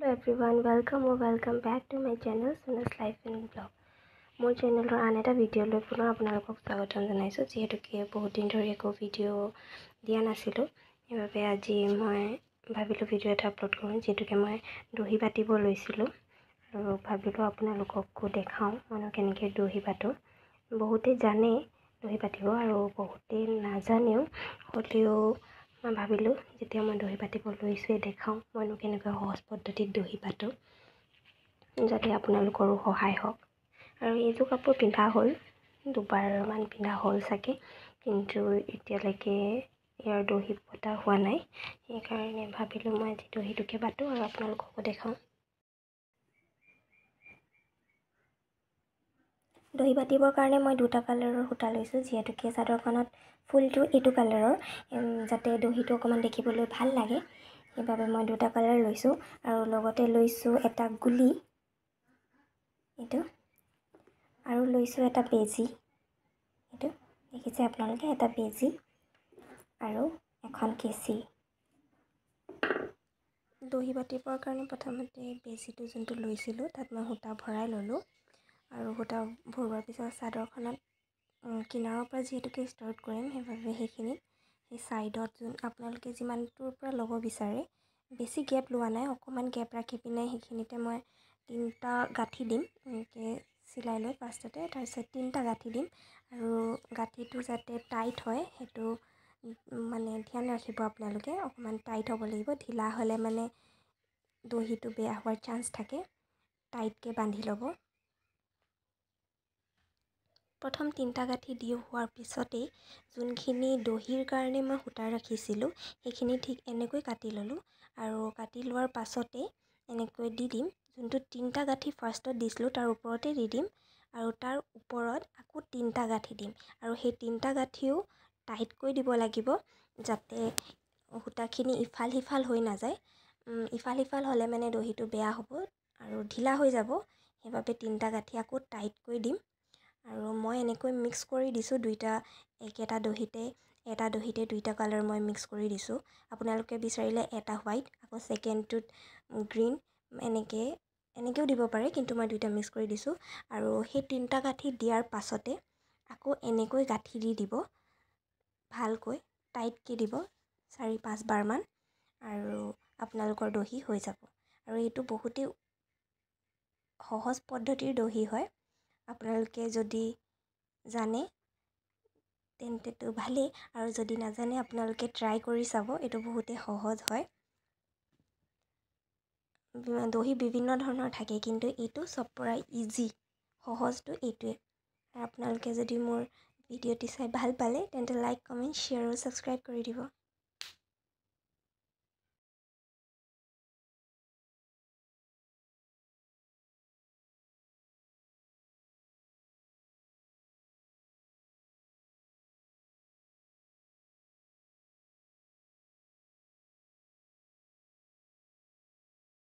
Everyone, welcome or welcome back to my channel, Sona's Life and Blog. মোৰ চেনেলৰ আন এটা ভিডিঅ'লৈ পুনৰ আপোনালোকক স্বাগতম জনাইছোঁ। যিহেতুকে বহুত দিন ধৰি একো ভিডিঅ' দিয়া নাছিলোঁ, সেইবাবে আজি মই ভাবিলোঁ ভিডিঅ' এটা আপলোড কৰোঁ। যিহেতুকে মই দহি বাতিব লৈছিলোঁ আৰু ভাবিলোঁ আপোনালোককো দেখাওঁ মইনো কেনেকৈ দহি বাতোঁ। বহুতেই জানে দহি বাতিব আৰু বহুতেই নাজানেও, হ'লেও মই ভাবিলোঁ যেতিয়া মই দহি বাতিব লৈছোঁৱে, দেখাওঁ মইনো কেনেকৈ সহজ পদ্ধতিত দহি বাতোঁ, যাতে আপোনালোকৰো সহায় হওক। আৰু এইযোৰ কাপোৰ পিন্ধা হ'ল, দুবাৰমান পিন্ধা হ'ল চাগে, কিন্তু এতিয়ালৈকে ইয়াৰ দহি বটা হোৱা নাই। সেইকাৰণে ভাবিলোঁ মই আজি দহিটোকে বাতোঁ আৰু আপোনালোককো দেখাওঁ। দহি বাতিবৰ কাৰণে মই দুটা কালাৰৰ সূতা লৈছোঁ, যিহেতুকে চাদৰখনত ফুলটো এইটো কালাৰৰ, যাতে দহিটো অকণমান দেখিবলৈ ভাল লাগে, সেইবাবে মই দুটা কালাৰ লৈছোঁ। আৰু লগতে লৈছোঁ এটা গুলি এইটো, আৰু লৈছোঁ এটা বেজী, এইটো দেখিছে আপোনালোকে, এটা বেজী আৰু এখন কেঁচি। দহি বাতিবৰ কাৰণে প্ৰথমতে বেজীটো যোনটো লৈছিলোঁ তাত মই সূতা ভৰাই ল'লোঁ। আৰু সূতা ভৰোৱাৰ পিছত চাদৰখনত কিনাৰৰ পৰা যিহেতুকে ষ্টাৰ্ট কৰিম, সেইবাবে সেইখিনিত সেই ছাইডত যোন আপোনালোকে যিমানটোৰ পৰা ল'ব বিচাৰে, বেছি গেপ লোৱা নাই, অকণমান গেপ ৰাখি পিনে সেইখিনিতে মই তিনিটা গাঁঠি দিম এনেকৈ চিলাই লৈ ফাৰ্ষ্টতে। তাৰপিছত তিনিটা গাঁঠি দিম আৰু গাঁঠিটো যাতে টাইট হয় সেইটো মানে ধ্যান ৰাখিব আপোনালোকে, অকণমান টাইট হ'ব লাগিব। ঢিলা হ'লে মানে দহিটো বেয়া হোৱাৰ চান্স থাকে, টাইটকৈ বান্ধি ল'ব। প্ৰথম তিনিটা গাঁঠি দি হোৱাৰ পিছতেই যোনখিনি দহিৰ কাৰণে মই সূতা ৰাখিছিলোঁ সেইখিনি ঠিক এনেকৈ কাটি ল'লোঁ। আৰু কাটি লোৱাৰ পাছতেই এনেকৈ দি দিম, যোনটো তিনিটা গাঁঠি ফাৰ্ষ্টত দিছিলোঁ তাৰ ওপৰতে দি দিম আৰু তাৰ ওপৰত আকৌ তিনিটা গাঁঠি দিম। আৰু সেই তিনিটা গাঁঠিও টাইটকৈ দিব লাগিব, যাতে সূতাখিনি ইফাল সিফাল হৈ নাযায়। ইফাল সিফাল হ'লে মানে দহিটো বেয়া হ'ব আৰু ঢিলা হৈ যাব, সেইবাবে তিনিটা গাঁঠি আকৌ টাইটকৈ দিম। আৰু মই এনেকৈ মিক্স কৰি দিছোঁ দুইটা, একেটা দহিতে, এটা দহিতে দুইটা কালাৰ মই মিক্স কৰি দিছোঁ। আপোনালোকে বিচাৰিলে এটা হোৱাইট আকৌ ছেকেণ্ডটোত গ্ৰীণ এনেকৈও দিব পাৰে, কিন্তু মই দুইটা মিক্স কৰি দিছোঁ। আৰু সেই তিনিটা গাঁঠি দিয়াৰ পাছতে আকৌ এনেকৈ গাঁঠি দি দিব, ভালকৈ টাইটকৈ দিব 4-5 বাৰমান, আৰু আপোনালোকৰ দহি হৈ যাব। আৰু এইটো বহুতেই সহজ পদ্ধতিৰ দহি হয়। আপোনালোকে যদি জানে তেন্তেতো ভালেই, আৰু যদি নাজানে আপোনালোকে ট্ৰাই কৰি চাব, এইটো বহুতেই সহজ হয়। দহি বিভিন্ন ধৰণৰ থাকে, কিন্তু এইটো চব পৰা ইজি, সহজটো এইটোৱে। আৰু আপোনালোকে যদি মোৰ ভিডিঅ'টি চাই ভাল পালে তেন্তে লাইক, কমেণ্ট, শ্বেয়াৰ আৰু ছাবস্ক্ৰাইব কৰি দিব।